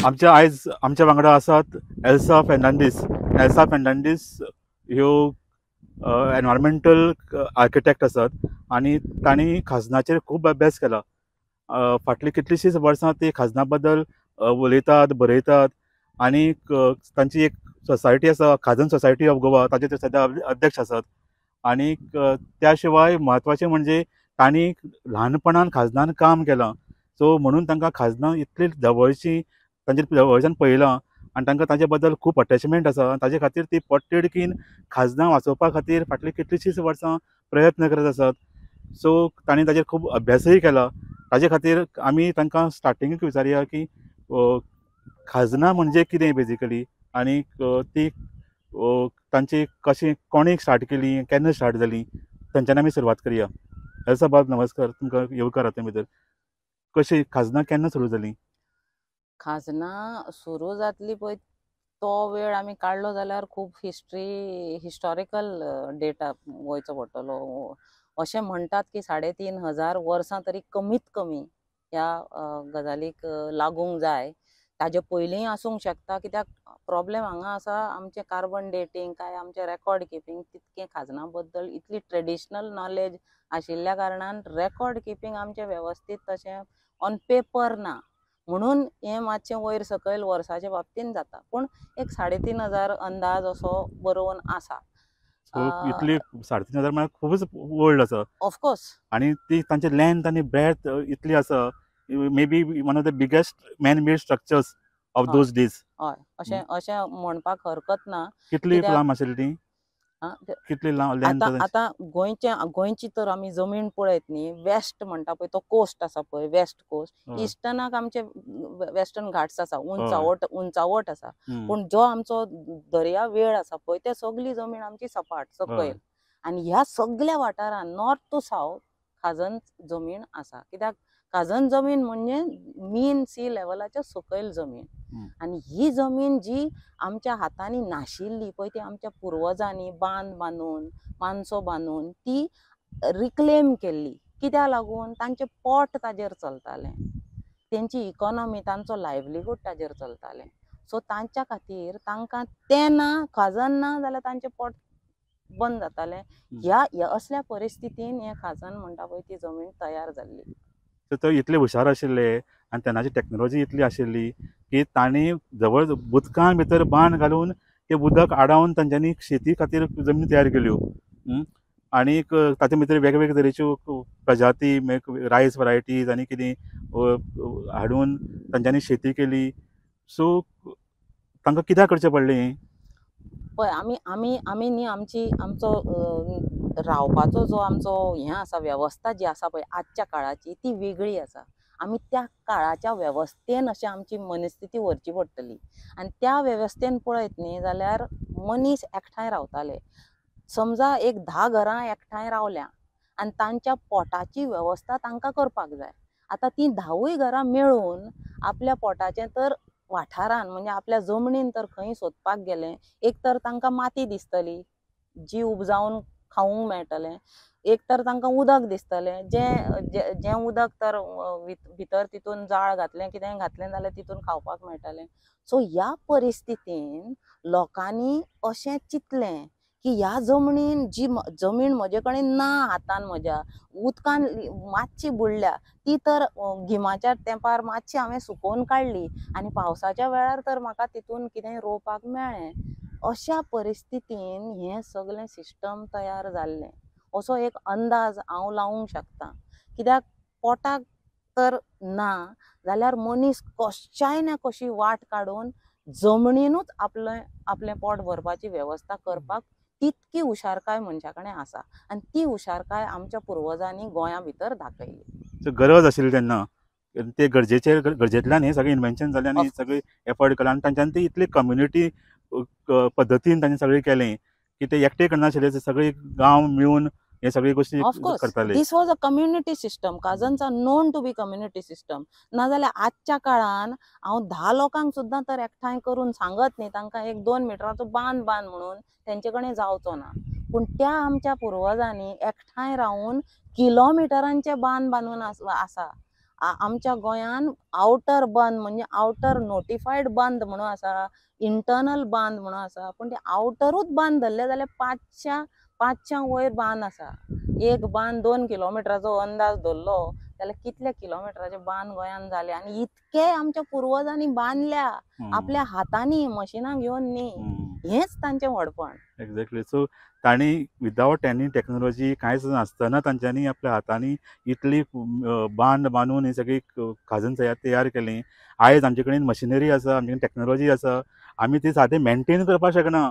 आमच्या आयज आमच्या वांगडा आसात एल्सा फेर्नांडीस. एल्सा फेर्नांडीस ह्यो एनवायरमेंटल आर्किटेक्ट आसात आनी तांणी खाजनाचेर खूब अभ्यास केला. फाटलीं कितलींशींच वर्सां ती खाजना बद्दल उलयतात, बरयतात आनी तांची एक सोसायटी आसा, खाजन सोसायटी ऑफ गोवा, ताचे ते सद्या अध्यक्ष आसात. आनी त्या शिवाय म्हत्वाचें म्हणजे तांणी ल्हानपणान खाजनान काम केलां, सो म्हणून तांकां खाजनां इतली जवळची तांचे जवळच्यान पळयलां आनी तांकां ताचे बद्दल खूब अटॅचमेंट आसा. ताजे खातीर ती पोटतिडकीन खाजनां वाचोवपा खातीर फाटलीं कितलींशींच वर्सां प्रयत्न करत आसात. सो तांणी ताजेर खूब अभ्यासय केला. ताजे खातीर आमी तांकां स्टार्टिंगूच विचारया की खाजनां म्हणजे कितें बेजिकली आनी ती तांची कशी कोणी स्टार्ट केली, केन्ना स्टार्ट जाली, तांच्यान आमी सुरवात करया. एल्सा बाब नमस्कार, तुमकां येवकार आतां भितर. कशी खाजनां केन्ना सुरू जाली? खाजनां सुरू जातली पळय तो वेळ आमी काडलो जाल्यार खूब हिस्ट्री हिस्टॉरिकल डेटा वयचो पडटलो. अशें म्हणटात की 3500 वर्सां तरी कमीत कमी ह्या गजालीक लागूंक जाय. ताजे पयलींय आसूंक शकता, कित्याक प्रॉब्लेम हांगा आसा आमचें कार्बन डेटींग काय आमचें रेकॉर्ड किपींग तितकें खाजना बद्दल इतली ट्रेडिशनल नॉलेज आशिल्ल्या कारणान रेकॉर्ड किपींग आमचें वेवस्थीत तशें ऑन पेपर ना, म्हणून हें मातशें वयर सकयल वर्साच्या बाबतीन जाता. पूण एक 3500 अंदाज असो बरोवन आसा. इतली 3500 म्हळ्यार खूबच ओल्ड आसा. ऑफकोर्स. आनी ती तांचे लेंथ आनी ब्रेथ इतली आसा, may be one of the biggest man made structures of those days. हय, अशें अशें म्हणपाक हरकत ना. कितली लांब आशिल्ली ती? कितली लांब? आतां आतां गोंयची तर आमी जमीन पळयत न्ही, वेस्ट म्हणटा पळय तो कोस्ट आसा पळय, वेस्ट कोस्ट, इस्टर्नाक आमचे वेस्टर्न घाट्स आसा, उंचावट उंचावट आसा. पूण जो आमचो दर्या वेळ आसा पळय ते सगली जमीन आमची सपाट सकयल, आनी ह्या सगल्या वाठारान नॉर्थ टू सावथ खाजन जमीन आसा. कित्याक खाजन जमीन म्हणजे मीन सी लेवलाच्या सकयल जमीन, आनी ही जमीन जी आमच्या हातांनी नाशिल्ली पळय ती आमच्या पुर्वजांनी बांद बांदून मानसो बांदून ती रिक्लेम केल्ली. कित्याक लागून तांचें पोट ताजेर चलतालें, तेंची इकॉनॉमी, तांचो लायवलीहूड ताजेर चलतालें. सो तांच्या खातीर तांकां तें ना, खाजन ना जाल्यार तांचें पोट बंद जातालें. ह्या असल्या परिस्थितीन हें खाजन म्हणटा पळय ती जमीन तयार जाल्ली. तर इतले हुशार आशिल्ले आनी तेन्नाची टॅक्नोलॉजी इतली आशिल्ली की तांणी जवळ उदकान भितर बांद घालून ते उदक आडावन तांच्यांनी शेती खातीर जमनी तयार केल्यो. आनीक ताचे भितर वेगवेगळे तरेच्यो प्रजाती, रायस वरायटीज आनी कितें हाडून तांच्यांनी शेती केली. सो तांकां कित्याक करचें पडलें? पळय आमी आमी आमी न्ही आमची आमचो रावपाचो जो आमचो हें आसा, वेवस्था जी आसा पळय आजच्या काळाची ती वेगळी आसा. आमी त्या काळाच्या वेवस्थेन अशें आमची मनस्थिती व्हरची पडटली. आनी त्या वेवस्थेन पळयत न्ही जाल्यार मनीस एकठांय रावताले. समजा एक 10 घरां एकठांय रावल्या आनी तांच्या पोटाची वेवस्था तांकां करपाक जाय. आतां तीं 10 घरां मेळून आपल्या पोटाचें तर वाठारान म्हणजे आपल्या जमनीन तर खंय सोदपाक गेलें, एक तर तांकां माती दिसतली जी उपजावन खावंक मेळटलें, एक तर तांकां उदक दिसतलें जें जें उदक तर भितर तितून जाळ घातलें कितेंय घातलें जाल्यार तितून खावपाक मेळटलें. सो ह्या परिस्थितीन लोकांनी अशें चिंतलें की ह्या जमनीन जी जमीन म्हजे कडेन ना, हातान म्हज्या उदकान मातशी बुडल्या ती तर गिमाच्या तेंपार मातशी हांवें सुकोवन काडली आनी पावसाच्या वेळार तर म्हाका तितून कितेंय रोवपाक मेळ्ळें. अशा परिस्थितीन हें सगळें सिस्टम तयार जाल्लें असो एक अंदाज हांव लावूंक शकता. कित्याक पोटाक तर ना जाल्यार मनीस कश्याय ना कशी वाट काडून जमनीनूच आपलें आपलें पोट भरपाची वेवस्था करपाक तितकी हुशारकाय मनशा कडेन आसा, आनी ती हुशारकाय आमच्या पुर्वजांनी गोंया भितर दाखयली. गरज आशिल्ली तेन्ना ते गरजेचेर गरजेंतल्यान हें सगळें इन्वेन्शन जालें आनी सगळें एफर्ट केलें आनी तांच्यान ती इतली कम्युनिटी पद्दतीन तांणी सगळें केलें की ते एकटे करनाशिल्ले, सगळे गांव मेळून हे सगळी गोष्टी करताले. This was a community system. Khazans are known to be community system. नाजाल्यार आजच्या काळान हांव 10 लोकांक सुद्दां तर एकठांय करून सांगत न्ही तांकां एक 2 मिटराचो बांद बांद म्हणून तेंचे कडेन जावचो ना. पूण त्या आमच्या पुर्वजांनी एकठांय रावन किलोमिटरांचे बांद बांदून आसा. आमच्या गोंयान आवटर बांद म्हणजे आवटर नोटिफायड बांद म्हणून आसा, इंटर्नल बांद म्हणून आसा, पूण ते आवटरूच बांद धरले जाल्यार 500 वयर बांद आसा. एक बांद 2 किलोमिटराचो अंदाज धरलो जाल्यार कितले किलोमिटराचे बांद गोंयान जाले आनी इतके आमच्या पुर्वजांनी बांदल्या आपल्या हातांनी, मशिनां घेवन न्ही. हेंच तांचें व्हडपण. एक्झॅक्टली. सो तांणी विदावट एनी टॅक्नोलॉजी कांयच नासतना तांच्यांनी आपल्या हातांनी इतली बांद बांदून ही सगळी खाजन तयार केली. आयज आमचे कडेन मशिनरी आसा, आमचे कडेन टॅक्नोलॉजी आसा, आमी ती सादें मेंटेन करपाक शकना.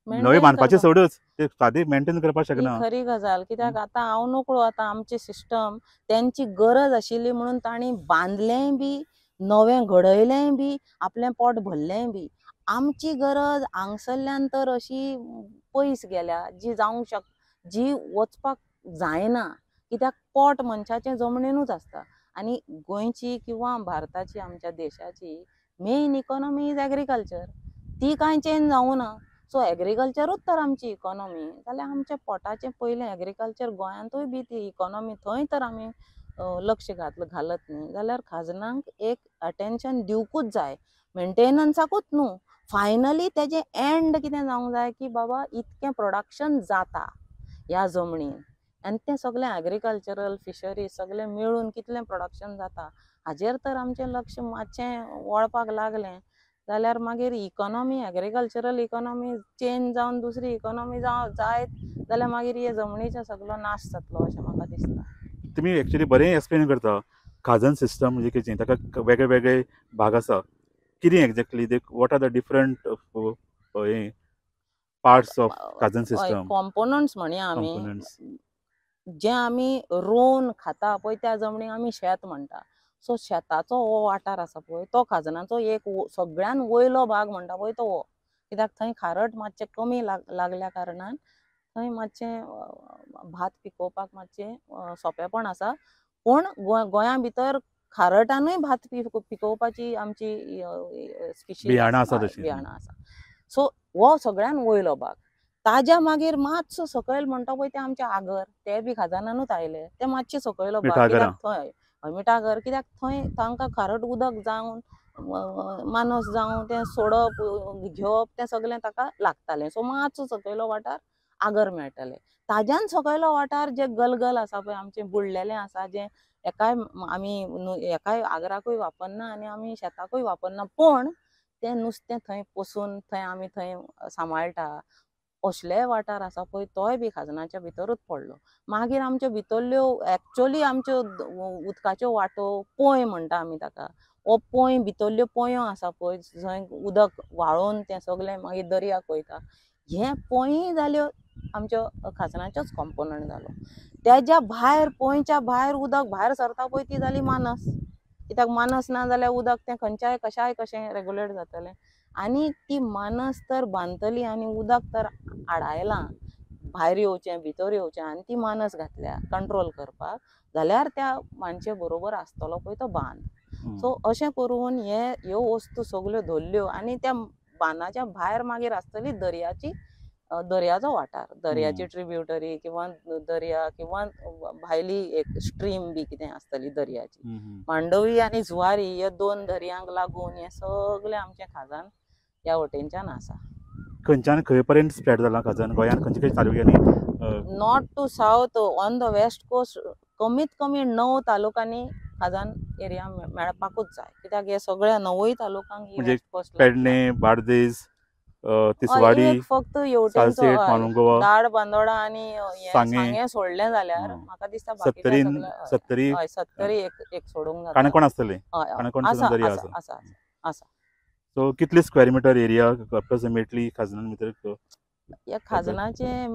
नवे बांदपाचे सोडूच ते सादी मेंटेन करपाक शकना. खरी गजाल. कित्याक आतां हांव नकळो, आतां आमचे सिस्टम तेंची गरज आशिल्ली म्हणून तांणी बांदलेंय बी, नवें घडयलेंय बी, आपलें पोट भरलेंय बी. आमची गरज हांगसरल्यान तर अशी पयस गेल्या जी जावंक जी वचपाक जायना. कित्याक पोट मनशाचें जमनीनूच आसता आनी गोंयची किंवा भारताची आमच्या देशाची मेन इकॉनॉमी is agriculture. ती कांय चेंज जावूं ना. सो एग्रीकल्चरूच तर आमची इकॉनॉमी जाल्यार आमच्या पोटाचें पयलें एग्रीकल्चर गोंयांतूय बी ती इकॉनॉमी थंय तर आमी लक्ष घालत न्ही जाल्यार खाजनांक एक अटेंशन दिवकूच जाय, मेंटेनन्साकूच न्हू. फायनली तेजें एंड कितें जावंक जाय की बाबा इतकें प्रोडक्शन जाता ह्या जमनीन आनी तें सगळें एग्रीकल्चरल फिशरीज सगळें मेळून कितलें प्रोडक्शन जाता हाजेर तर आमचें लक्ष मातशें वळपाक लागलें जाल्यार मागीर इकॉनॉमी, एग्रीकल्चरल इकॉनॉमी चेंज जावन दुसरी इकॉनॉमी जायत जाल्यार मागीर हे जमनीचो सगळो नाश जातलो अशें म्हाका दिसता. तुमी एक्चुअली बरें एक्सप्लेन करता खाजन सिस्टम म्हणजे कितें, ताका वेगळे वेगळे भाग आसा, कितें exactly what are the different parts of Khazan system? Components म्हणया आमी. जे आमी रोवन खाता पळय त्या जमनीक आमी शेत म्हणटा. सो शेताचो हो वाठार आसा पळय तो खाजनाचो एक सगळ्यान वयलो भाग म्हणटा पळय तो हो. कित्याक थंय खारट मातशें कमी लागल्या कारणान थंय मातशें भात पिकोवपाक मातशें सोंपेपण आसा. पूण गोंया भितर खारटानूय भात पिकोवपाची आमची स्पिशी बियाणां आसा, बियाणां आसा. सो हो सगळ्यान वयलो भाग. ताज्या मागीर मातसो सकयल म्हणटा पळय ते आमचे आगर, ते बी खाजनानूच आयले, ते मातशे सकयलो भाग. कित्याक थंय मिठागर, कित्याक थंय तांकां खारट उदक जावन मानस जावं तें सोडप घेवप तें सगळें ताका लागतालें. सो मातसो सकयलो वाठार आगर मेळटाले. ताज्यान सकयलो वाठार जे गलगल आसा पळय आमचें बुडलेलें आसा, जें एकाय आमी एकाय आगराकूय वापरना आनी आमी शेताकूय वापरना, पूण तें नुस्तें थंय पोसून थंय आमी थंय सांबाळटा असले वाठार आसा पळय तोय बी खाजनाच्या भितरूच पडलो. मागीर आमच्यो भितरल्यो एक्चुअली आमच्यो उदकाच्यो वाटो, पोंय म्हणटा आमी ताका, हो पोंय भितरल्यो पोंयो आसा पळय जंय उदक व्हाळोवन तें सगळें मागीर दर्याक वयता, हे पोंय जाल्यो आमच्यो खाजनाच्योच कॉम्पोनंट जालो. तेज्या भायर पोंयच्या भायर उदक भायर सरता पळय ती जाली मानस. कित्याक मानस ना जाल्यार उदक तें खंयच्याय कशाय कशें रेगुलेट जातलें. आनी ती मानस तर बांदतली आनी उदक तर आडायलां भायर येवचें भितर येवचें आनी ती मानस घातल्या कंट्रोल करपाक जाल्यार त्या मानशे बरोबर आसतलो पळय तो बांद. सो अशें करून हे ह्यो वस्तू सगल्यो धरल्यो आनी त्या बांदाच्या भायर मागीर आसतली दर्याची, दर्याचो वाठार, दर्याची ट्रिब्युटरी किंवा दर्या किंवा भायली एक स्ट्रीम बी कितें आसतली दर्याची. मांडवी आनी जुवारी ह्या दोन दर्यांक लागून हें सगळें आमचें खाजन ह्या वटेनच्यान आसा. खंयच्यान खंय पर्यंत स्प्रेड जाला खाजन गोंयांत, खंयचे खंयचे तालुक्यांनी? North to south on the west coast कमीत कमी 9 तालुक्यांनी खाजन एरिया मेळपाकूच जाय. कित्याक हे सगळ्या 9 तालुक्यांक म्हणजे पेडणे, बार्देस, तिसवाडी, फक्त येवटेनचो दाड बांदोडा आनी सांगें सोडलें जाल्यार म्हाका दिसता सत्तरी सत्तरी एक सोडूंक जाता. काणकोण आसतलें, काणकोण दर्या आसा आसा. सो कितले स्क्वेअर मिटर एरिया अप्रोक्सिमेटली खाजनान भितर? ह्या खाजनाचें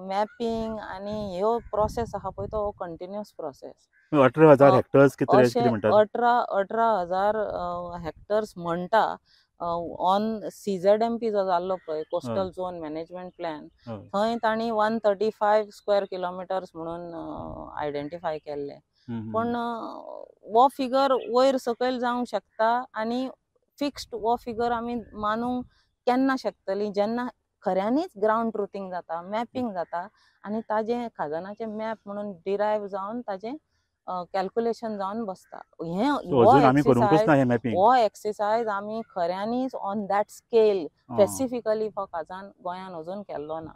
मॅपिंग आनी ह्यो प्रोसेस आहा पळय तो कंटिन्युअस प्रोसेस. 18,000 हेक्टर्स कितले म्हणटात? 18,000 हेक्टर्स म्हणटा ऑन CZMP जो जाल्लो पळय कोस्टल झोन मॅनेजमेंट प्लॅन, थंय तांणी 135 स्क्वेअर किलोमिटर्स म्हणून आयडेंटिफाय केल्ले. पूण हो फिगर वयर सकयल जावंक शकता आनी फिक्स्ड हो फिगर आमी मानूंक केन्ना शकतली जेन्ना खऱ्यांनीच ग्रावंड ट्रुथींग जाता, मॅपिंग जाता आनी ताजें खाजनाचें मॅप म्हणून डिरायव जावन ताजें कॅल्क्युलेशन जावन बसता. हें हो एक्सरसाइज आमी खऱ्यांनीच on that scale specifically for खाजन गोंयान अजून केल्लो ना.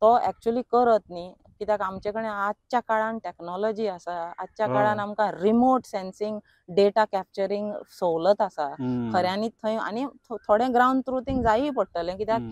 तो एक्चुअली करत न्ही, कित्याक आमचे कडेन आजच्या काळान टॅक्नोलॉजी आसा, आजच्या काळान आमकां रिमोट सेन्सिंग डेटा कॅप्चरींग सवलत आसा खऱ्यांनी थंय. आनी थोडें ग्रावंड ट्रुथींग जाय पडटलें, कित्याक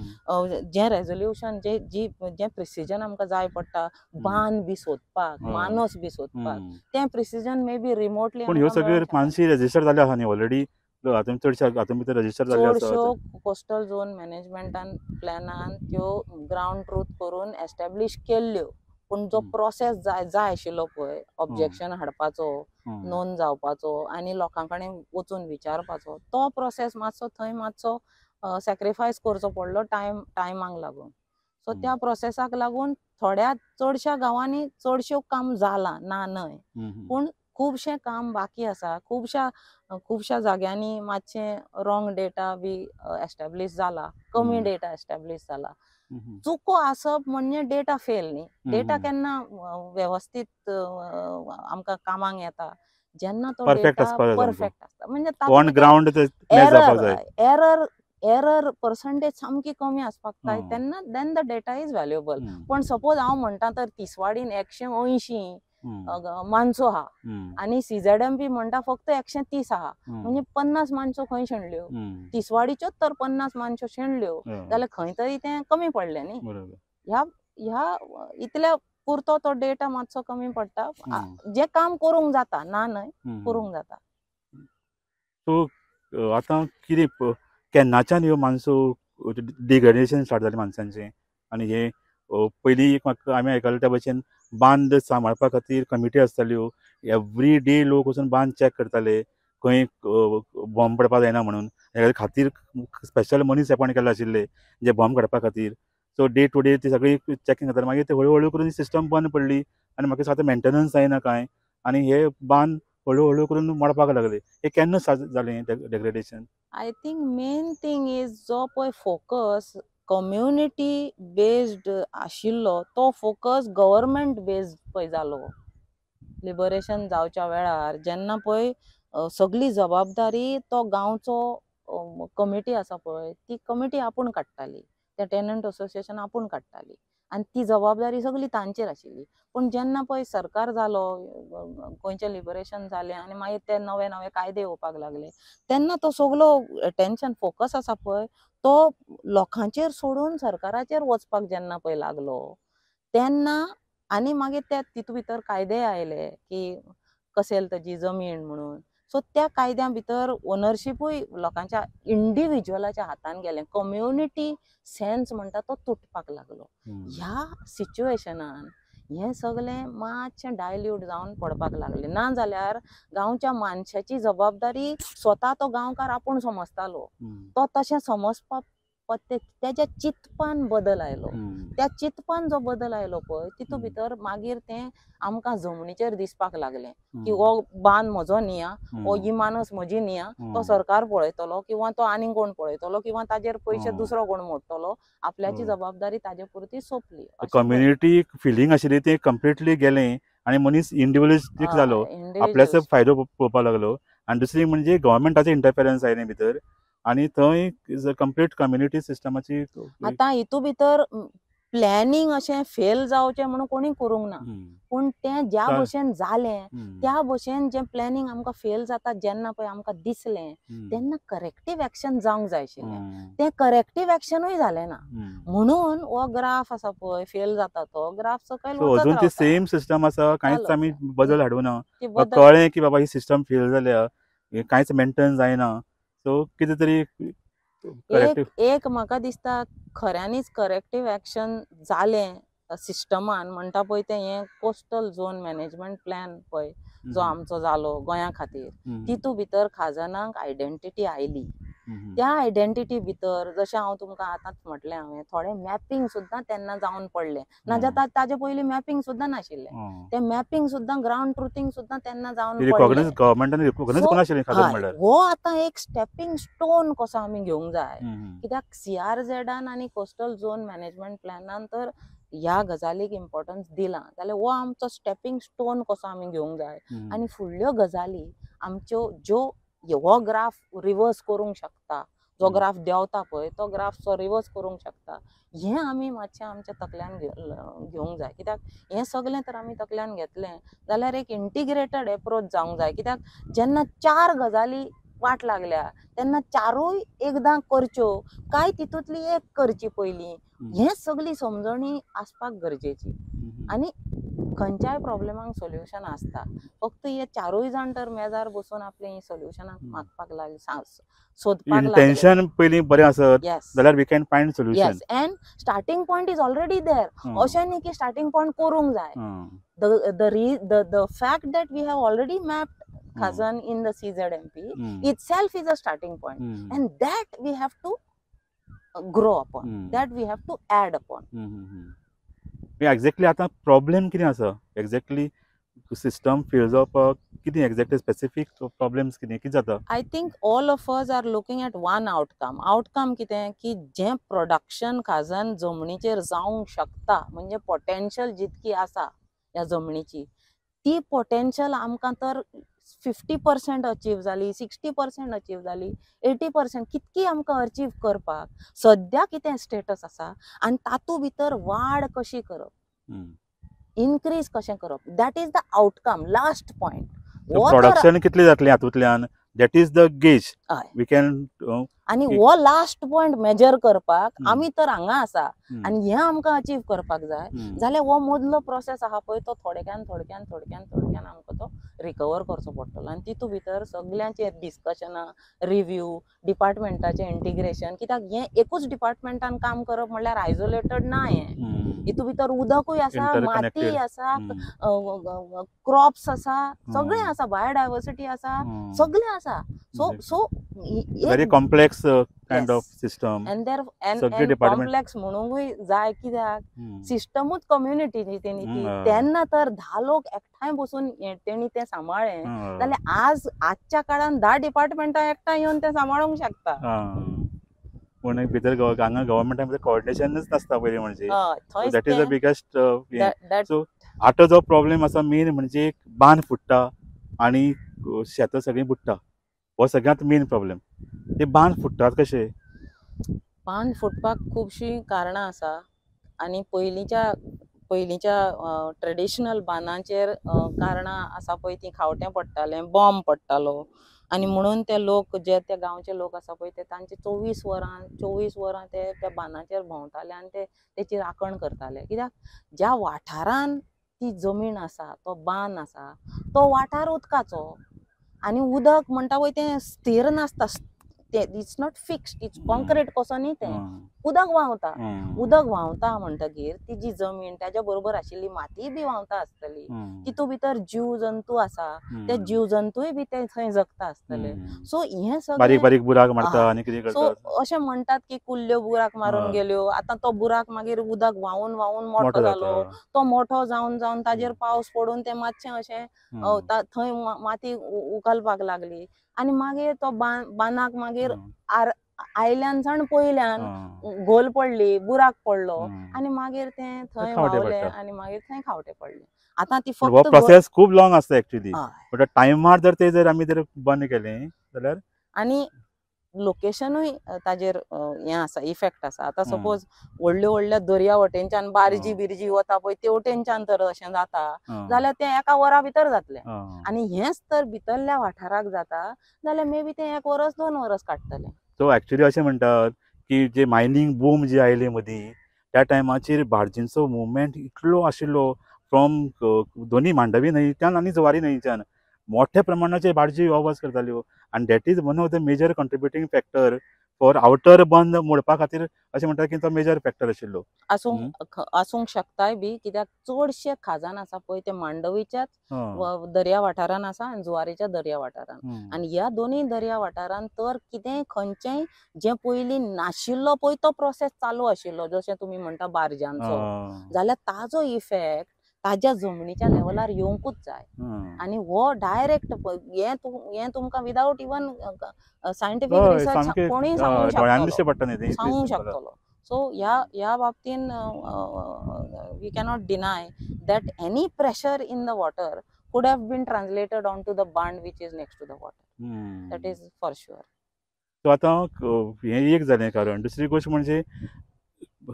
जें रेजोल्युशन जें प्रिसिजन आमकां जाय पडटा बांद बी सोदपाक, मानस बी सोदपाक, तें प्रिसिजन मे बी रिमोटली. पूण ह्यो सगळ्यो मानसी रजिस्टर जाल्यो आसा न्ही ऑलरेडी, चडश्यो कोस्टल झोन मॅनेजमेंटान प्लॅनान त्यो ग्रावंड ट्रूथ करून एस्टॅब्लीश केल्ल्यो, पूण जो प्रोसेस जाय जाय आशिल्लो पळय ऑब्जेक्शन हाडपाचो, नोंद जावपाचो आनी लोकां कडेन वचून विचारपाचो, तो प्रोसेस मातसो थंय मातसो सॅक्रिफायस करचो पडलो टायमाक लागून. सो त्या प्रोसेसाक लागून थोड्या चडश्या गांवांनी चडश्यो काम जालां ना न्हय, पूण खुबशें काम बाकी आसा. खुबश्या खुबश्या जाग्यांनी मातशें रॉंग डेटा बी एस्टॅब्लीश जाला, कमी डेटा एस्टॅब्लीश जाला. चुको आसप म्हणजे डेटा फेल न्ही, डेटा केन्ना वेवस्थीत आमकां कामाक येता जेन्ना तो डेटा परफेक्ट आसता, म्हणजे एरर एरर पर्संटेज सामकी कमी आसपाक जाय तेन्ना then the data is valuable. पण सपोज हांव म्हणटा तर तिसवाडीन 180 मानसो आहा आनी CZMP म्हणटा फक्त 130 आहा, म्हणजे 50 मानसो खंय शेणल्यो, तिसवाडीच्योच तर 50 मानसो शेणल्यो जाल्यार खंय तरी तें कमी पडलें न्ही. ह्या ह्या इतल्या पुरतो तो डेटा मातसो कमी पडटा, जें काम करूंक जाता ना न्हय, करूंक जाता. सो आतां कितें केन्नाच्यान ह्यो मानसो डिग्रेडेशन स्टार्ट जालें माणसांचें? आनी हे पयलीं एक म्हाका आमी आयकलें त्या भशेन बांद सांबाळपा खातीर कमिटी आसताल्यो, एवरी डे लोक वचून बांद चॅक करताले खंय बॉम्ब पडपा जायना म्हणून, ह्या खातीर स्पेशल मनीस एपॉयंट केल्ले आशिल्ले जे बॉम्ब काडपा खातीर. सो डे टू डे ती सगळी चॅकिंग जाताली, मागीर ते हळू हळू करून सिस्टम बंद पडली आनी म्हाका दिसता आतां मेंटेनन्स जायना कांय आनी हे बांद हळू हळू करून मोडपाक लागले. हे केन्ना जालें degradation? I think main thing is जो पळय फोकस कम्युनिटी बेस्ड आशिल्लो तो फोकस गव्हर्मेंट बेस्ड पळय जालो. लिबरेशन जावच्या वेळार जेन्ना पळय सगळी जबाबदारी तो गांवचो कमिटी आसा पळय ती कमिटी आपूण काडटाली, ते टेनंट असोसिएशन आपूण काडटाली आनी ती जबाबदारी सगळी तांचेर आशिल्ली. पूण जेन्ना पळय सरकार जालो, गोंयचें लिबरेशन जालें आनी मागीर ते नवे नवे कायदे येवपाक लागले तेन्ना तो सगलो अटेन्शन फोकस आसा पळय तो लोकांचेर सोडून सरकाराचेर वचपाक जेन्ना पळय लागलो तेन्ना, आनी मागीर ते तितू भितर कायदे आयले की कसेल ताजी जमीन म्हणून, सो त्या कायद्या भितर ओनरशिपूय लोकांच्या इंडिविज्युअलाच्या हातान गेलें, कम्युनिटी सेन्स म्हणटा तो तुटपाक लागलो. ह्या सिच्युएशनान हें सगळें मातशें डायल्यूट जावन पडपाक लागलें. ना जाल्यार गांवच्या मानशाची जबाबदारी स्वता तो गांवकार आपूण समजतालो, तो तशें समजपाक तेज्या चिंतपान बदल आयलो. त्या चिंतपान जो बदल आयलो पळय तितू भितर मागीर तें आमकां जमनीचेर दिसपाक लागलें की हो बांद म्हजो न्ही आ, हो ही मानस म्हजी न्ही आ, तो सरकार पळयतलो किंवा तो आनीक कोण पळयतलो किंवा ताजेर पयशे दुसरो कोण मोडटलो, आपल्याची जबाबदारी ताजे पुरती सोंपली. कम्युनिटी फिलींग आशिल्ली तें कंप्लिटली गेलें आनी मनीस इंडिव्हिज्युअलिस्टीक जालो, आपल्याचो फायदो पळोवपाक लागलो. आनी दुसरी म्हणजे गव्हर्मेंटाचें इंटरफेरन्स आयलें भितर आनी थंय कंप्लीट कम्युनिटी सिस्टमाची. आतां हितू भितर प्लॅनिंग अशें फेल जावचें म्हणून कोणी करूंक ना, पूण तें ज्या भशेन जालें त्या भशेन जें प्लॅनिंग आमकां फेल जाता जेन्ना पळय आमकां दिसलें तेन्ना करेक्टीव एक्शन जावंक जाय आशिल्लें, तें करेक्टीव एक्शनूय जालें ना, म्हणून हो ग्राफ आसा पळय फेल जाता तो ग्राफ सकयल. अजून ती सेम सिस्टम आसा, कांयच आमी बदल हाडूं ना. कळ्ळें की बाबा ही सिस्टम फेल जाल्या, कांयच मेंटेन जायना, सो कितें तरी एक म्हाका दिसता खऱ्यांनीच करेक्टीव एक्शन जालें सिस्टमान म्हणटा पळय तें हें कोस्टल झोन मॅनेजमेंट प्लॅन पळय जो आमचो जालो गोंया खातीर, तितू भितर खाजनाक आयडेंटिटी आयली. त्या आयडेंटिटी भितर जशें हांव तुमकां आतांच म्हटलें हांवें थोडें मॅपिंग सुद्दां तेन्ना जावन पडलें, नाजाल्यार ताजे पयलीं मॅपिंग सुद्दां नाशिल्लें, तें मॅपिंग सुद्दां ग्रावंड ट्रुथींग सुद्दां तेन्ना जावन पडलें. हो आतां एक स्टेपिंग स्टोन कसो आमी घेवंक जाय, कित्याक CRZान आनी कोस्टल झोन मॅनेजमेंट प्लॅनान तर ह्या गजालीक इम्पॉर्टन्स दिलां जाल्यार हो आमचो स्टेपिंग स्टोन कसो आमी घेवंक जाय आनी फुडल्यो गजाली आमच्यो ज्यो हो ग्राफ रिवर्स करूंक शकता, जो ग्राफ देंवता पळय तो ग्राफ सो रिवर्स करूंक शकता, हें आमी मातशें आमच्या तकल्यान घेवंक जाय. कित्याक हें सगळें तर आमी तकल्यान घेतलें जाल्यार एक इंटिग्रेटेड एप्रोच जावंक जाय. कित्याक जेन्ना चार गजाली वाट लागल्या तेन्ना चारूय एकदां करच्यो काय तितूंतली एक करची पयलीं, हें सगळी समजणी आसपाक गरजेची. आनी खंयच्याय प्रॉब्लेमाक सोल्युशन आसता, फक्त हे चारूय जाण तर मेजार बसून आपले ही सोल्युशनां मागपाक लागले, सोदपाक लागले, इंटेन्शन पयलीं बरें आसत जाल्यार we can find solution. Yes, and starting point is already there. अशें न्ही की स्टार्टिंग पॉयंट करूंक जाय. The fact that we have already mapped Khazan in the CZMP itself is a starting point, and that we have to grow upon, that we have to add upon. Exactly आतां problem कितें आसा, exactly system fail जावपाक कितें exactly specific problems कितें कितें जाता? I think all of us are looking at one outcome. Outcome कितें की जें प्रोडक्शन खाजन जमनीचेर जावंक शकता, म्हणजे पोटेन्शियल जितकी आसा ह्या जमनीची, ती पोटेन्शियल आमकां तर 50% अचीव जाली, 60% अचीव जाली, 80% कितकी आमकां अचीव करपाक सद्या कितें स्टेटस आसा आनी तातूंत भितर वाड कशी करप, इनक्रीज कशें करप, that is the outcome, last point. Production कितलें जातलें हातूंतल्यान, that is the gauge we can. आनी हो लास्ट पॉयंट मेजर करपाक आमी तर हांगा आसा आनी हें आमकां अचीव करपाक जाय जाल्यार हो मदलो प्रोसेस आहा पळय तो थोडक्यान थोडक्यान थोडक्यान थोडक्यान आमकां तो रिकवर करचो पडटलो. आनी तितूंत भितर सगल्यांचे डिस्कशनां, रिव्यू, डिपार्टमेंटाचें इंटिग्रेशन, कित्याक हें एकूच डिपार्टमेंटान काम करप म्हणल्यार आयसोलेटेड ना हें, हितूंत भितर उदकूय आसा, माती आसा, क्रॉप्स आसा, सगळें आसा, बायोडायवर्सिटी आसा, सगळें आसा. So so very complex kind of system. And there and complex म्हणूंकूय जाय, कित्याक सिस्टमूच कम्युनिटीची तेणी ती, तेन्ना तर 10 लोक एकठांय बसून तेणी तें सांबाळ्ळें जाल्यार आज आजच्या काळान 10 डिपार्टमेंटां एकठांय येवन तें सांबाळूंक शकता. पूण भितर हांगा गव्हर्मेंटा भितर कोऑर्डिनेशनच नासता पयलीं म्हणजे, that is the biggest. So आतां जो प्रॉब्लेम आसा मेन म्हणजे बांद फुट्टा आनी शेतां सगळीं बुडटा, हो सगळ्यांत मेन प्रॉब्लेम. ते बांद फुट्टात कशे? बांद फुटपाक खुबशीं कारणां आसा आनी पयलींच्या पयलींच्या ट्रेडिशनल बांदांचेर कारणां आसा पळय ती खावटें पडटालें, बॉम्ब पडटालो आनी म्हणून ते लोक जे ते गांवचे लोक आसा पळय ते तांचे 24 वरां ते त्या बांदाचेर भोंवताले आनी ते तेची राखण करताले. कित्याक ज्या वाठारान ती जमीन आसा, तो बांद आसा, तो वाठार उदकाचो आनी उदक म्हणटा पळय तें स्थीर नासता, it's not fixed, it's concrete कसो न्ही, तें उदक व्हांवता. उदक व्हांवता म्हणटगीर ती जी जमीन ताज्या बरोबर आशिल्ली माती बी व्हांवता आसतली, तितू भितर जीव जंतू आसा, ते जीव जंतूय बी ते थंय जगता आसतले. सो हें सगळें बारीक बारीक बुराक मारता आनी कितें करता. सो अशें म्हणटात की कुल्ल्यो बुराक मारून गेल्यो, आतां तो बुराक मागीर उदक व्हांवून व्हांवून मोठो जालो, तो मोठो जावन जावन ताजेर पावस पडून तें मातशें अशें थंय माती उखलपाक लागली आनी मागीर तो बांदाक मागीर आयल्यान सावन पयल्यान गोल पडली, बुराक पडलो आनी मागीर तें थंय व्हांवलें आनी मागीर थंय खावटें पडलें. आतां ती फक्त प्रोसेस खूब लॉंग आसता एक्चुअली, बट टायमार जर ते जर आमी जर बंद केलें जाल्यार आनी लोकेशनूय ताजेर हें आसा, इफेक्ट आसा. आतां सपोज व्हडल्या व्हडल्या दर्या वटेनच्यान बार्जी बिर्जी वता पळय तेवटेनच्यान तर अशें जाता जाल्यार तें एका वरा भितर जातलें आनी हेंच तर भितरल्या वाठाराक जाता जाल्यार मे बी तें 1 वरस 2 वरस काडटलें. सो एक्चुअली अशें म्हणटात की जे मायनींग बूम जी आयली मदीं त्या टायमाचेर बार्जींचो मुवमेंट इतलो आशिल्लो फ्रॉम दोनी मांडवी न्हंयच्यान आनी जुवारी न्हंयच्यान मोठ्या प्रमाणाचेर बार्जी यो वच करताल्यो आनी that is one of the major contributing factor for outer बंद मोडपा खातीर अशें म्हणटात की तो मेजर फॅक्टर आशिल्लो. आसूंक शकताय बी, कित्याक चडशे खाजन आसा पळय ते मांडवीच्याच दर्या वाठारान आसा आनी जुवारीच्या दर्या वाठारान, आनी ह्या दोनूय दर्या वाठारान तर कितेंय खंयचेंय जें पयलीं नाशिल्लो पळय तो प्रोसेस चालू आशिल्लो, जशें तुमी म्हणटा बार्जांचो, जाल्यार ताजो इफेक्ट ताज्या जमनीच्या लेवलार येवंकूच जाय आनी हो डायरेक्ट हें तुमकां विदावट इवन सायंटिफीक रिसर्च कोणूय सांगूंक शकतलो. सो ह्या बाबतीन we cannot deny that any pressure in the water could have been translated on to the bund which is next to the water, that is for sure. So आतां हें एक जालें कारण. दुसरी गोश्ट म्हणजे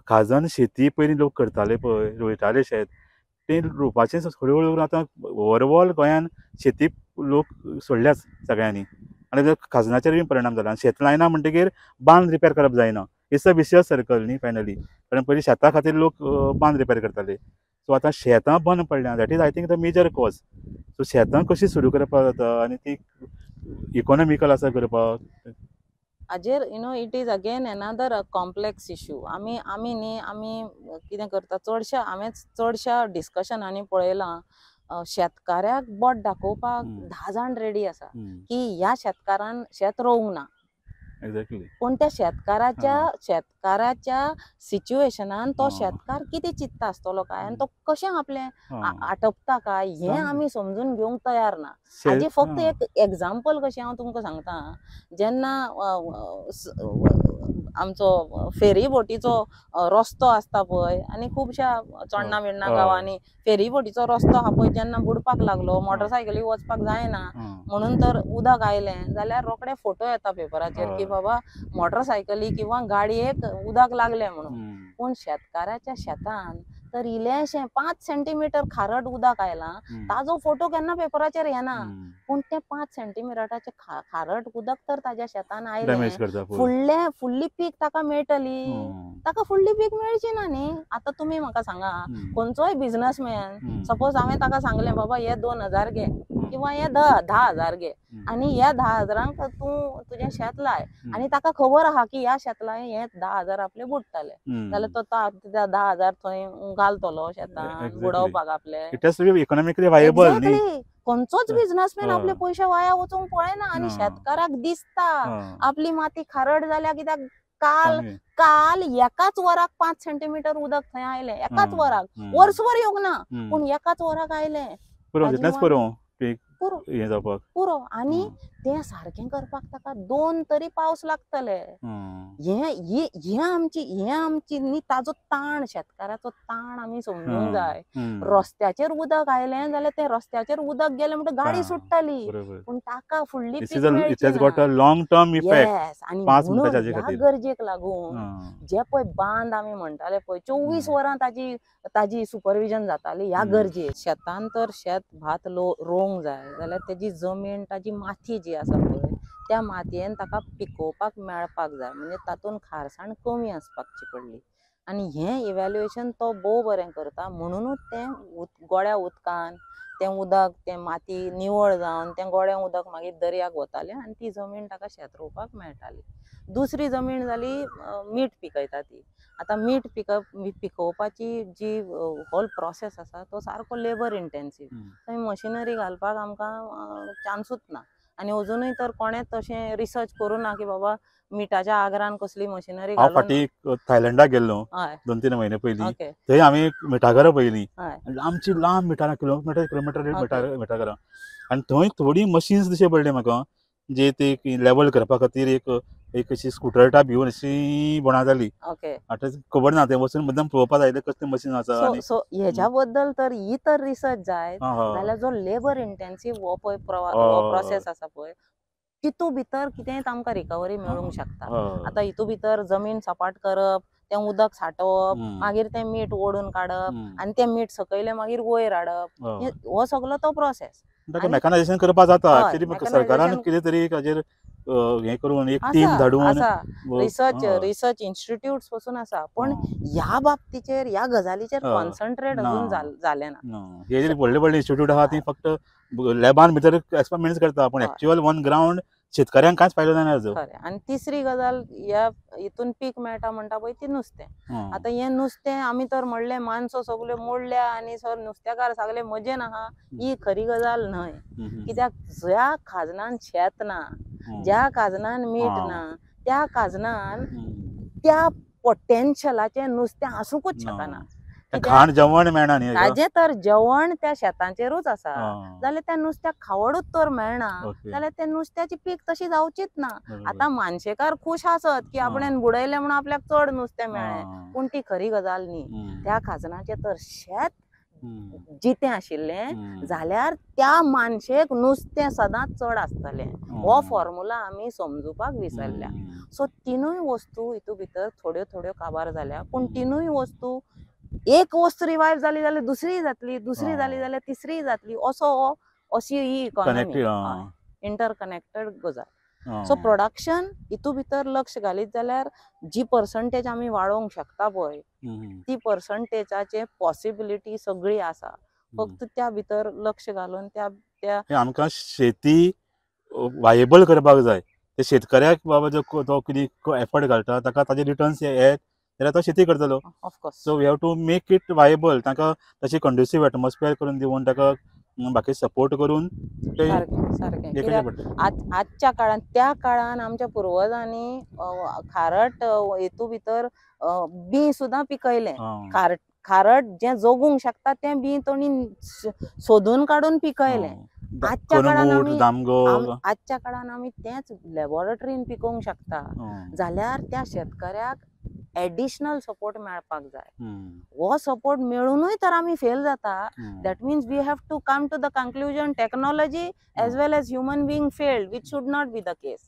खाजन शेती पयलीं लोक करताले पळय, रोयताले शेत, तें रोवपाचें हळू हळू आतां ओवरऑल गोंयान शेती लोक सोडल्याच सगळ्यांनी आनी खाजनाचेर बी परिणाम जाला. आनी शेत लायना म्हणटकीर बांद रिपेर करप जायना. It's a vicious circle न्ही फायनली, कारण पयलीं शेता खातीर लोक बांद रिपेर करताले. सो आतां शेतां बंद पडल्या, that is I think the major cause. So शेतां कशीं सुरू करपाक जाता आनी ती इकॉनॉमिकल आसा करपाक हाजेर you know it is again another complex issue. आमी आमी न्ही आमी कितें करता चडश्या, हांवें चडश्या डिस्कशनांनी पळयलां, शेतकाऱ्याक बोट दाखोवपाक 10 जाण रेडी आसा की ह्या शेतकारान शेत रोवंक ना. पूण त्या शेतकाराच्या सिच्युएशनान तो शेतकार कितें चिंतता आसतलो काय आनी तो कशें आपलें आटपता काय हें आमी समजून घेवंक तयार ना. हाजें फक्त एक एग्जाम्पल कशें हांव तुमकां सांगता, जेन्ना आमचो फेरी बोटीचो रस्तो आसता पळय आनी खुबश्या चोडणा बिडणा गांवांनी फेरी बोटीचो रस्तो आहा पळय, जेन्ना बुडपाक लागलो, मोटरसायकली वचपाक जायना म्हणून तर उदक आयलें जाल्यार रोखडे फोटो येता पेपराचेर की बाबा मोटरसायकली किंवा गाडयेक उदक लागलें म्हणून. पूण शेतकाराच्या शेतान तर इल्लेशें 5 सेंटीमिटर खारट उदक आयलां ताजो फोटो केन्ना पेपराचेर येना, पूण तें 5 सेंटीमिटराचें खारट उदक तर ताज्या शेतान आयलें, फुडलें फुडली पीक ताका मेळटली, ताका फुडली पीक मेळची ना न्ही. आतां तुमी म्हाका सांगा, खंयचोय बिजनसमॅन सपोज हांवें ताका सांगलें बाबा हे 2000 घे किंवा हे 10,000 घे आनी ह्या 10,000 तूं तुजें शेत लाय आनी ताका खबर आहा की ह्या शेत लाय हे 10,000 आपले बुडटले जाल्यार तो 10,000 थंय घालतलो शेतान बुडोवपाक आपले. It has to be economically viable न्ही. खंयचोच बिजनसमॅन आपले पयशे वाया वचूंक पळयना आनी शेतकाराक दिसता आपली माती खारट जाल्या कित्याक काल काल एकाच वराक 5 सेंटीमिटर उदक थंय आयलें, एकाच वराक, वर्सभर येवंक ना पूण एकाच वराक आयलें. पुरो पुरो. आनी तें सारकें करपाक ताका 2 तरी पावस लागतले. हें आमची न्ही ताजो ताण, शेतकाराचो ताण आमी समजूंक जाय. रस्त्याचेर उदक आयलें जाल्यार तें रस्त्याचेर उदक गेलें म्हणटकीर गाडी सुट्टली, पूण ताका फुडली पीक मेळची ना. येस, आनी म्हणून ह्या गरजेक लागून जे पळय बांद आमी म्हणटाले पळय 24 वरां ताजी ताजी सुपरविजन जाताली ह्या गरजेक. शेतान तर शेत भात रोवंक जाय जाल्यार तेजी जमीन, ताजी माती जी आसा पळय त्या मातयेन ताका पिकोवपाक मेळपाक जाय, म्हणजे तातूंत खारसाण कमी आसपाची पडली. आनी हें इवेल्युएशन तो भोव बरें करता, म्हणुनूच तें गोड्या उदकान तें उदक तें माती निवळ जावन तें गोडें उदक मागीर दर्याक वतालें आनी ती जमीन ताका शेत रोवपाक मेळटाली. दुसरी जमीन जाली मीठ पिकयता ती. आतां मीठ पिकोवपाची जी होल प्रोसेस आसा तो सारको लेबर इंटेन्सीव, थंय मशिनरी घालपाक आमकां चान्सूच ना. आनी अजुनूय तर कोणेंच तशें रिसर्च करूं ना की बाबा मिठाच्या आगरान कसली मशिनरी. हांव फाटीं थायलंडाक गेल्लो 2-3 म्हयने पयलीं, थंय आमी मिठागरां पळयलीं, आमची लांब मिठां, किलोमिटर किलोमिटर मिठागरां, आनी थंय थोडी मशीन्स दिश्टी पडली म्हाका, जे ते लेवल करपा खातीर एक एक अशी स्कुटर टायप घेवन अशी बोणा जाली. आतां खबर ना तें वचून मुद्दम पळोवपा जाय कसली मशीन आसा. सो हेज्या बद्दल तर ही तर रिसर्च जाय जाल्यार जो लेबर इंटेन्सीव हो पळय प्रोसेस आसा पळय तितू भितर कितेंय आमकां रिकवरी मेळूंक शकता. आतां हितू भितर जमीन सपाट करप, तें उदक साठोवप, मागीर तें मीठ ओडून काडप आनी तें मीठ सकयलें मागीर वयर हाडप, हो सगलो तो प्रोसेस. मेकॅनायझेशन करपाक जाता एक्चुअली, सरकारान कितें तरी हाजेर हें करून एक टीम धाडून रिसर्च रिसर्च इन्स्टिट्यूट पसून आसा, पण ह्या बाबतीचेर ह्या गजालीचेर कॉन्सन्ट्रेट अजून जालें ना. हे जे व्हडले व्हडले इन्स्टिट्यूट आहा ती फक्त लॅबान भितर एक्सपेरिमेंट्स करता, पण एक्चुअल ऑन ग्रावंड शेतकऱ्यांक कांयच फायदो जायना हाजो. खरें. आनी तिसरी गजाल ह्या हितून पीक मेळटा म्हणटा पळय ती नुस्तें. आतां हें नुस्तें आमी तर म्हणलें मानसो सगल्यो मोडल्या आनी सर नुस्तेकार सगळे मजेन आहा, ही खरी गजाल न्हय. कित्याक ज्या खाजनान शेत ना, ज्या खाजनान मीठ ना, त्या खाजनान त्या पोटेन्शलाचें नुस्तें आसूंकूच शकना. खाण जेवण मेळना न्ही, ताजें तर जेवण त्या शेतांचेरूच आसा, जाल्यार त्या नुस्त्याक खावडूच तर मेळना जाल्यार त्या नुस्त्याची पीक तशी जावचीच ना. आतां मानशेकार खूश आसत की आपणें बुडयलें म्हणून आपल्याक चड नुस्तें मेळ्ळें, पूण ती खरी गजाल न्ही. त्या खाजनाचें तर शेत जितें आशिल्लें जाल्यार त्या मानशेक नुस्तें सदांच चड आसतलें. हो फॉर्मुला आमी समजुपाक विसरल्या. सो तिनूय वस्तू हितू भितर थोड्यो थोड्यो काबार जाल्या, पूण तिनूय वस्तू एक वस्तू रिवायव जाली जाल्यार दुसरी जातली, दुसरी जाली जाल्यार तिसरी जातली, असो हो अशी ही इकॉनॉमी इंटरकनेक्टेड गजाल. सो प्रोडक्शन हितू भितर लक्ष घालीत जाल्यार जी पर्संटेज आमी वाडोवंक शकता पळय ती पर्संटेजाचे पॉसिबिलिटी सगळी आसा, फक्त त्या भितर लक्ष घालून त्या त्या आमकां शेती वायेबल करपाक जाय. ते शेतकऱ्याक बाबा जो तो कितें एफर्ट घालता ताका ताजे रिटर्न्स येत जाल्यार तो शेती करतलो. Of course. So we have to make it viable. ताका तशी कंड्युसीव एटमॉस्फियर करून दिवन ताका बाकी सपोर्ट करून सारकें सारकें. कित्याक आजच्या काळान त्या काळान आमच्या पुर्वजांनी खारट हेतू भितर बीं सुद्दां पिकयलें. खारट जें जगूंक शकता तें बीं तांणी सोदून काडून पिकयलें. आजच्या काळान आमी आजच्या काळान आमी तेंच लॅबोरेटरीन पिकोवंक शकता जाल्यार त्या शेतकऱ्याक एडिशनल सपोर्ट मेळपाक जाय. हो सपोर्ट मेळुनूय तर आमी फेल जाता. That means we have to come to the conclusion technology as well as human being failed, which should not be the case.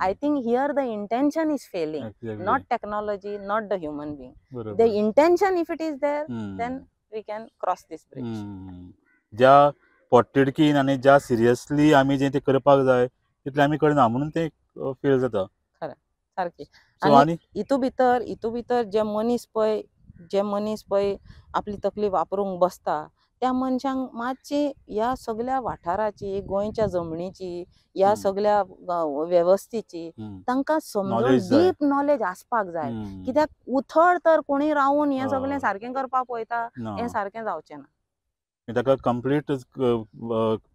I think here the intention is failing, not technology, not the human being. The intention if it is there then we can cross this bridge. ज्या पोटतिडकीन आनी ज्या seriously आमी जें तें करपाक जाय तितलें आमी करना म्हणून तें फेल जाता. खरें सारकें. आनी हितू भितर हितू भितर जे मनीस पळय जे मनीस पळय आपली तकली वापरूंक बसता त्या मनशांक मातशी ह्या सगळ्या वाठाराची, गोंयच्या जमनीची, ह्या सगळ्या वेवस्थेची तांकां समजून डीप नॉलेज आसपाक जाय. कित्याक उथळ तर कोणी रावून हें सगळें सारकें करपाक पळयता हें सारकें जावचें ना. ताका कंप्लीट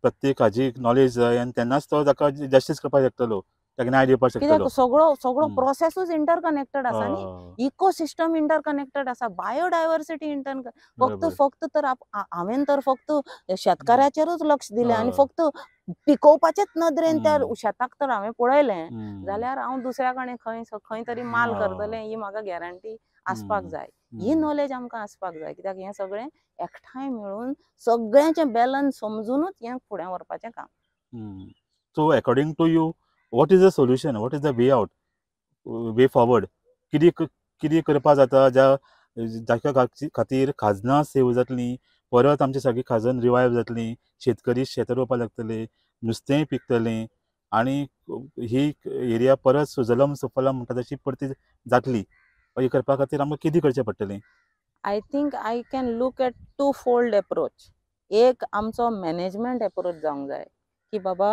प्रत्येक हाजी नॉलेज जाय आनी तेन्नाच तो ताका जस्टीस करपाक शकतलो, ताका न्याय दिवपाक शकतलो. कित्याक सगळो सगळो प्रोसेसूच इंटरकनेक्टेड आसा न्ही, इकोसिस्टम इंटरकनेक्टेड आसा, बायोडायवर्सिटी इंटर फक्त फक्त तर हांवें तर फक्त शेतकाराचेरूच लक्ष दिलें आनी फक्त पिकोवपाचेच नदरेन त्या शेताक तर हांवें पळयलें जाल्यार हांव दुसऱ्या कडेन खंय खंय तरी माल करतलें ही म्हाका गॅरंटी आसपाक जाय. ही नॉलेज आमकां आसपाक जाय, कित्याक हें सगळें एकठांय मेळून सगळ्यांचें बॅलन्स समजुनूच हें फुडें व्हरपाचें काम. So according to you what is the solution, what is the way out, way forward? कितें कितें करपाक जाता ज्या जाच्या खातीर खाजनां सेव जातलीं, परत आमची सगळी खाजन रिवायव जातली, शेतकरी शेतां रोवपाक लागतले, नुस्तेंय पिकतलें आनी ही एरिया परत सुजलम सुफलम म्हणटा तशी परती जातली. हें करपा खातीर आमकां कितें करचें पडटलें? I think I can look at two fold approach. एक आमचो मॅनेजमेंट एप्रोच जावंक जाय की बाबा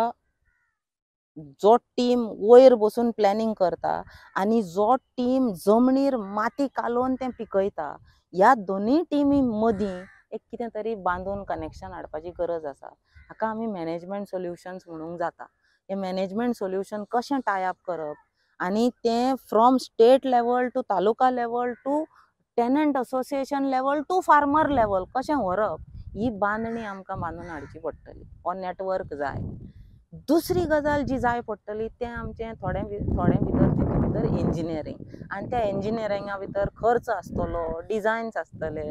जो टीम वयर बसून प्लॅनिंग करता आनी जो टीम जमनीर माती कालोवन तें पिकयता, ह्या दोनूय टिमी मदीं एक कितें तरी बांदून कनेक्शन हाडपाची गरज आसा. हाका आमी मॅनेजमेंट सोल्युशन्स म्हणूंक जाता. हें मॅनेजमेंट सोल्युशन कशें टाय अप करप आनी तें from state level to taluka level to tenant association level to farmer level कशें व्हरप ही बांदणी आमकां बांदून हाडची पडटली. हो नेटवर्क जाय. दुसरी गजाल जी जाय पडटली तें आमचें थोडे थोडे भितर तितून भितर इंजिनियरींग, आनी त्या इंजिनियरिंगा भितर खर्च आसतलो, डिजायन्स आसतले,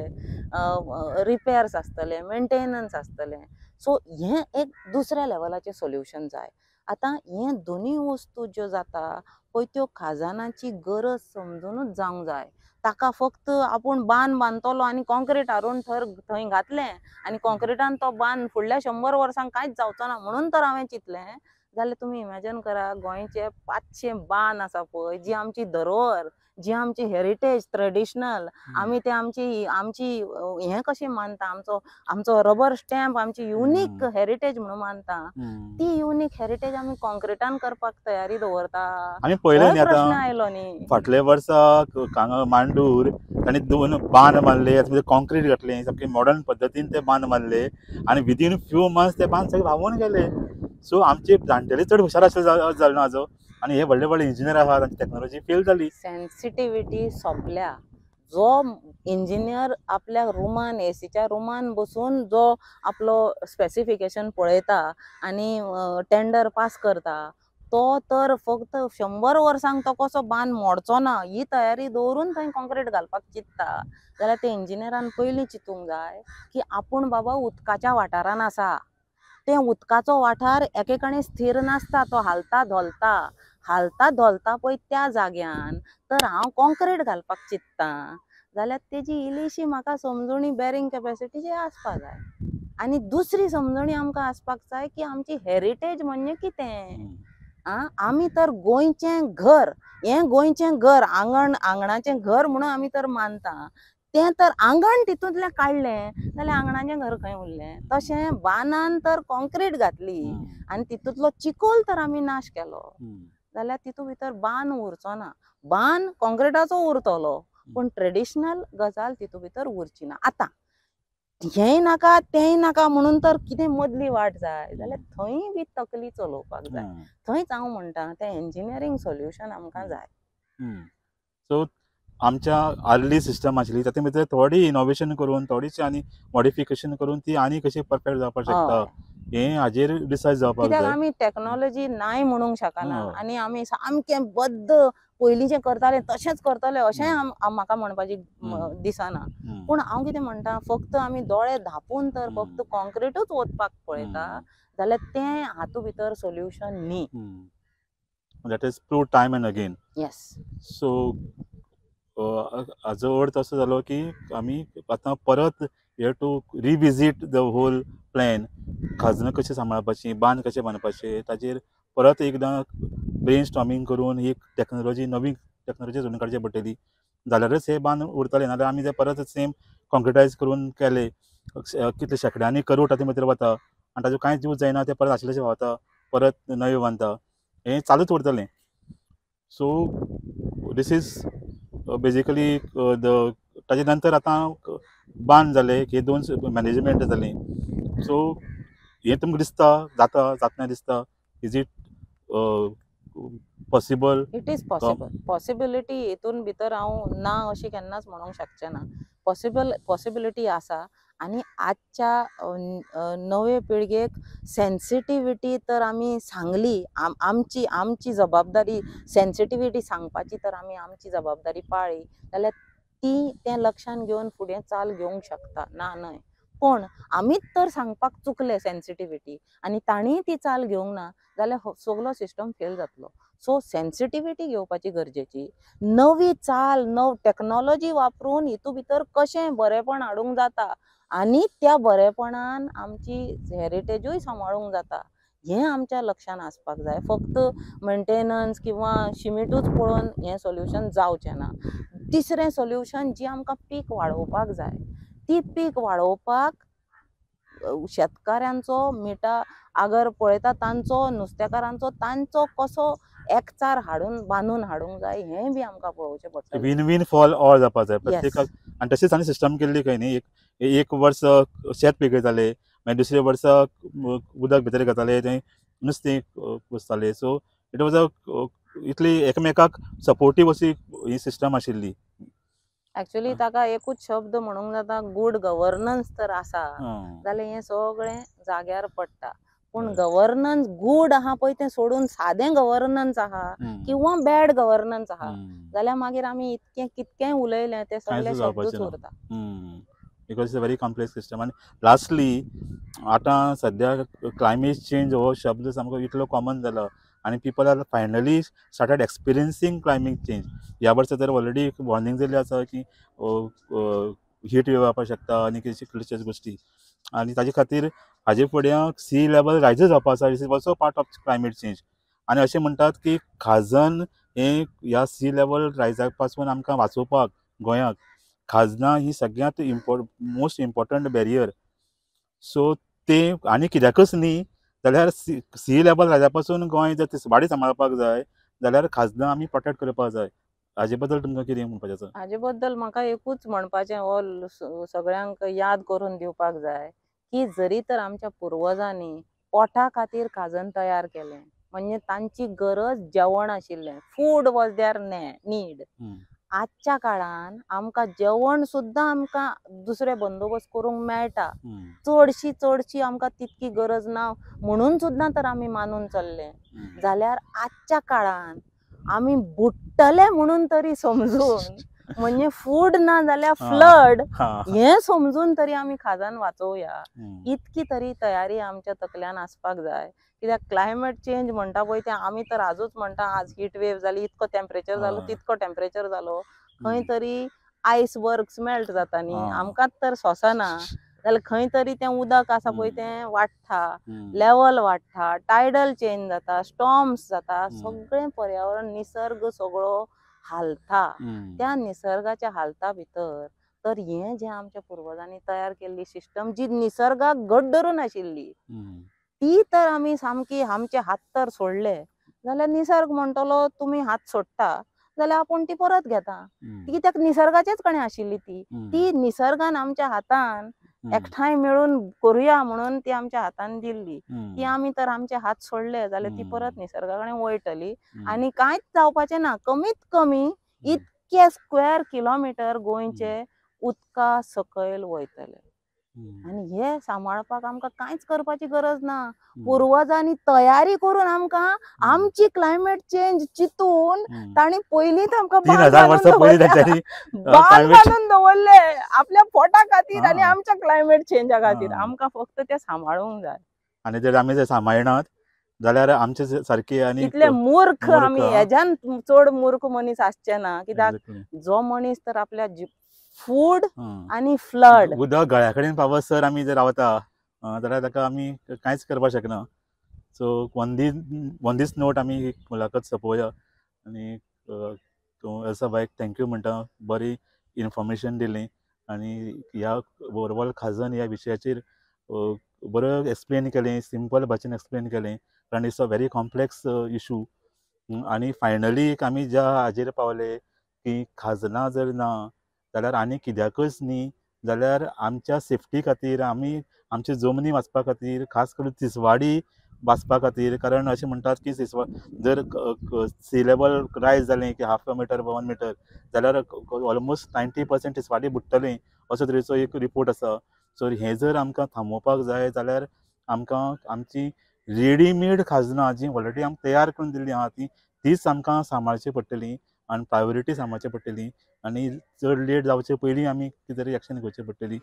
रिपेर्स आसतले, मेंटेनन्स आसतलें. सो हें एक दुसऱ्या लेवलाचें सोल्युशन जाय. आतां हें दोनूय वस्तू ज्यो जाता पळय त्यो खाजनाची गरज समजुनूच जावंक जाय. ताका फक्त आपूण बांद बांदतलो आनी कॉन्क्रीट हाडून थंय घातलें आनी कॉन्क्रिटान तो बांद फुडल्या 100 वर्सांक कांयच जावचो ना म्हणून तर हांवें चिंतलें जाल्यार तुमी इमेजन करा गोंयचे 500 बांद आसा पळय, जी आमची धरोहर, जी आमची हेरिटेज ट्रेडिशनल, आमी ते आमची आमची हें कशें मानता, आमचो आमचो रबर स्टॅम्प आमची युनीक हेरिटेज म्हणून मानता, ती युनीक हेरिटेज आमी कॉन्क्रिटान करपाक तयारी दवरता. आमी पळयलें न्ही, प्रश्न आयलो न्ही फाटले वर्सा हांगा मांडूर तांणी 2 बांद मारले, कॉन्क्रीट घातले, सामके मॉडर्न पद्दतीन ते बांद मारले आनी विदीन फ्यू मंथ्स ते बांद सगळे व्हांवून गेले. सो आमचे जाणटेले चड हुशार आसले जाले ना आजो, आनी हे व्हडले व्हडले इंजिनियर आसा तांची टॅक्नोलॉजी फेल जाली. सेन्सिटिविटी सोंपल्या. जो इंजिनियर आपल्या रुमान एसीच्या रुमान बसून जो आपलो स्पेसिफिकेशन पळयता आनी टेंडर पास करता तो तर फक्त 100 वर्सांक तो कसो बांद मोडचो ना ही तयारी दवरून थंय कॉन्क्रीट घालपाक चिंत्ता जाल्यार ते इंजिनियरान पयलीं चिंतूंक जाय की आपूण बाबा उदकाच्या वाठारान आसा, तें उदकाचो वाठार एके कडेन स्थिर नासता, तो हालता धोलता, हालता धोलता पळय त्या जाग्यान तर हांव कॉन्क्रीट घालपाक चिंत्ता जाल्यार तेजी इल्लीशी म्हाका समजणी बेरिंग कॅपेसिटीची आसपाक जाय. आनी दुसरी समजणी आमकां आसपाक जाय की आमची हेरिटेज म्हणजे कितें. आमी तर गोंयचें घर, हें गोंयचें घर आंगण, आंगणाचें घर म्हणून आमी तर मानता, तें तर आंगण तितूंतलें काडलें जाल्यार आंगणाचें घर खंय उरलें. तशें बांदान तर कॉन्क्रीट घातली आनी तितूंतलो चिकोल तर आमी नाश केलो जाल्यार तितूंत भितर बांद उरचो ना, बांद कॉन्क्रिटाचो उरतलो पूण ट्रेडिशनल गजाल तितूंत भितर उरची ना. आतां हेंय नाका तेंय नाका म्हणून तर कितें मदली वाट जाय जाल्यार थंय बी तकली चलोवपाक जाय. थंयच हांव म्हणटा तें इंजिनियरींग सोल्युशन आमकां जाय. सो आमच्या आदली सिस्टम आशिल्ली तातूंत भितर थोडी इनोवेशन करून थोडीशी आनी मॉडिफिकेशन करून ती आनी कशी परफेक्ट जावपाक शकता हें हाजेर डिसायड जावपाक कित्याक जाय. आमी टॅक्नोलॉजी नाय म्हणूंक शकना आनी आमी सामकें बद्द पयलींचें करताले तशेंच करतले अशेंय म्हाका म्हणपाची दिसना. पूण हांव कितें म्हणटा फक्त आमी दोळे धांपून तर फक्त कॉन्क्रिटूच वचपाक पळयता जाल्यार तें हातूंत भितर सोल्युशन न्ही. That is prove time and again. Yes. So हाजो अर्थ असो जालो की आमी आतां परत have to revisit the whole plan. खाजनां कशें सांबाळपाची, बांद कशें बांदपाचे ताजेर परत एकदां ब्रेन स्टॉर्मिंग करून ही टॅक्नोलॉजी, नवी टॅक्नोलॉजी सोदून काडची पडटली जाल्यारच हे बांद उरतले. नाजाल्यार आमी जे परत सेम कॉन्क्रिटायज करून केले कितले शेंकड्यांनी करोड तातूंत भितर वता आनी ताजो कांयच यूज जायना, ते परत आशिल्लेशें व्हांवता, परत नवें बांदता, हें चालूच उरतलें. So this is basically the ताजे नंतर आतां बांद जाले, हे दोन मॅनेजमेंट जालें. सो हें तुमकां दिसता जाता जातना दिसता, is it possible? It is possible. Possibility हितून भितर हांव ना अशी केन्नाच म्हणूंक शकचें ना. पॉसिबिलिटी आसा आनी आजच्या नवे पिळगेक सेन्सिटिविटी तर आमी सांगली, आमची आमची जबाबदारी सेन्सिटिविटी सांगपाची तर आमी आमची जबाबदारी पाळ्ळी जाल्यार ती तें लक्षान घेवन फुडें चाल घेवंक शकता, ना न्हय. पूण आमीच तर सांगपाक चुकले सेन्सिटिविटी आनी तांणीय ती चाल घेवंक ना जाल्यार सगलो सिस्टम फेल जातलो. सो सेन्सिटिविटी घेवपाची गरजेची, नवी चाल नव टॅक्नोलॉजी वापरून हितूंत भितर कशें बरेंपण हाडूंक जाता आनी त्या बरेपणान आमची हेरिटेजूय सांबाळूंक जाता हें आमच्या लक्षान आसपाक जाय. फक्त मेंटेनन्स किंवा शिमिटूच पळोवन हें सोल्युशन जावचें ना. तिसरें सोल्युशन जी आमकां पीक वाडोवपाक जाय, ती पीक वाडोवपाक शेतकाऱ्यांचो मिठा आगर पळयता तांचो, नुस्तेकारांचो तांचो कसो एकचार हाडून बांदून हाडूंक जाय हें बी आमकां पळोवचें पडटलें. वीन वीन फॉर ऑल जावपाक जाय प्रत्येकाक. आनी तशीच आनी सिस्टम केल्ली खंय न्ही, एक वर्स शेत पिकयताले, मागीर दुसरे वर्सा उदक भितर घेताले, थंय नुस्तें पोसताले. सो it was a इतली एकमेकाक सपोर्टीव अशी ही सिस्टम आशिल्ली. एक्चुअली ताका एकूच शब्द म्हणूंक जाता, गूड गवर्नन्स तर आसा जाल्यार हें सगळें जाग्यार पडटा. पूण गवर्नन्स गूड आहा पळय तें सोडून सादें गवर्नन्स आहा किंवा बॅड गवर्नन्स आहा जाल्यार मागीर आमी इतकें कितकें उलयलें तें सगळें शब्दूच उरता. Because it's a very complex system. आनी लास्टली आतां सद्या क्लायमेट चेंज हो शब्द सामको इतलो कॉमन जाला आनी people are finally started experiencing climate change. ह्या वर्सा तर ऑलरेडी वॉर्निंग जाल्ली आसा की हीट वेव येवपाक शकता आनी कितलेशेच गोश्टी, आनी ताजे खातीर हाजे फुडें सी लेवल रायजूय जावपा आसा. Is also part of climate change. आनी अशें म्हणटात की खाजन हें ह्या सी लेवल रायजा पासून आमकां वाचोवपाक गोंयाक खाजनां ही सगळ्यांत मोस्ट इम्पॉर्टंट बॅरियर. सो तें आनी कित्याकच न्ही जाल्यार सी लेवल रायजा पासून गोंय जर तिसवाडी सांबाळपाक जाय जाल्यार खाजनां आमी प्रोटेक्ट करपाक जाय. हाजे बद्दल तुमकां कितें म्हणपाचें आसा? हाजे बद्दल म्हाका एकूच म्हणपाचें, हो सगळ्यांक याद करून दिवपाक जाय की जरी तर आमच्या पुर्वजांनी पोटा खातीर खाजन तयार केलें म्हणजे तांची गरज जेवण आशिल्लें, फूड वॉज there need. आजच्या काळान आमकां जेवण सुद्दां आमकां दुसरे बंदोबस्त करूंक मेळटा, चडशी चडशी आमकां तितकी गरज ना म्हणून सुद्दां तर आमी मानून चल्ले जाल्यार आजच्या काळान आमी बुडटले म्हणून तरी समजून, म्हणजे फूड ना जाल्यार फ्लड हें समजून तरी आमी खाजन वाचोवया, इतकी तरी तयारी आमच्या तकल्यान आसपाक जाय. कित्याक क्लायमेट चेंज म्हणटा पळय तें आमी तर आजूच म्हणटा, आज हीट वेव जाली, इतको टेम्परेचर जालो, तितको टेम्परेचर जालो, खंय तरी आयसबर्ग्स मेल्ट जाता न्ही, आमकांच तर सोंसना जाल्यार खंय तरी तें उदक आसा पळय तें वाडटा, लेवल वाडटा, टायडल चेंज जाता, स्टॉर्म्स जाता, सगळें पर्यावरण निसर्ग सगळो हालता. त्या निसर्गाच्या हालता भितर तर हें जें आमच्या पुर्वजांनी तयार केल्ली सिस्टम जी निसर्गाक घट धरून आशिल्ली ती तर आमी सामकी आमचे हात तर सोडले जाल्यार निसर्ग म्हणटलो तुमी हात सोडटा जाल्यार आपूण ती परत घेता. कित्याक निसर्गाचेच कडेन आशिल्ली ती, ती निसर्गान आमच्या हातान एकठांय मेळून करुया म्हणून ती आमच्या हातान दिल्ली, ती आमी तर आमचे हात सोडले जाल्यार ती परत निसर्गा कडेन वळटली आनी कांयच जावपाचें ना. कमीत कमी इतके स्क्वेअर किलोमिटर गोंयचे उदका सकयल वयतले आनी हे सांबाळपाक आमकां कांयच करपाची गरज ना. पुर्वजांनी तयारी करून आमकां आमची क्लायमेट चेंज चिंतून तांणी पयलींच आमकां 3000 वर्सां पयलीं बांद बांदून दवरले आपल्या पोटा खातीर आनी आमच्या क्लायमेट चेंजा खातीर. आमकां फक्त ते सांबाळूंक जाय आनी जर आमी जर सांबाळनात जाल्यार आमचे सारके आनी इतले मूर्ख आमी हेज्यान चड मूर्ख मनीस आसचे ना. कित्याक जो मनीस तर आपल्या फूड आनी फ्लड उदक गळ्या कडेन पावत सर आमी जर रावता जाल्यार ताका आमी कांयच करपाक शकना. सो ऑन these note आमी ही मुलाखत सोंपोवया आनी तूं एल्सा बायक thank you म्हणटा, बरी इन्फॉर्मेशन दिली आनी ह्या ओवरऑल खाजन ह्या विशयाचेर बरो एक्सप्लेन केलें, सिंपल भाशेन एक्सप्लेन केलें, कारण it's a very complex issue. आनी फायनली एक आमी ज्या हाजेर पावले की खाजनां जर ना जाल्यार आनी कित्याकच न्ही जाल्यार आमच्या सेफ्टी खातीर आमी आमची जमनी वाचपा खातीर, खास करून तिसवाडी वाचपा खातीर, कारण अशें म्हणटात की जर सी लेवल रायज जालें की हाफ अ मिटर 1 मिटर जाल्यार ऑलमोस्ट 90% तिसवाडी बुडटली असो तरेचो एक रिपोर्ट आसा. सो हें जर आमकां थांबोवपाक जाय जाल्यार आमकां आमची रेडीमेड खाजनां जी ऑलरेडी आमकां तयार करून दिल्ली आहा ती तीच आमकां सांबाळची पडटली आनी प्रायोरिटी सांबाळची पडटली आनी चड लेट जावचे पयलीं आमी कितें तरी एक्शन घेवचें पडटली.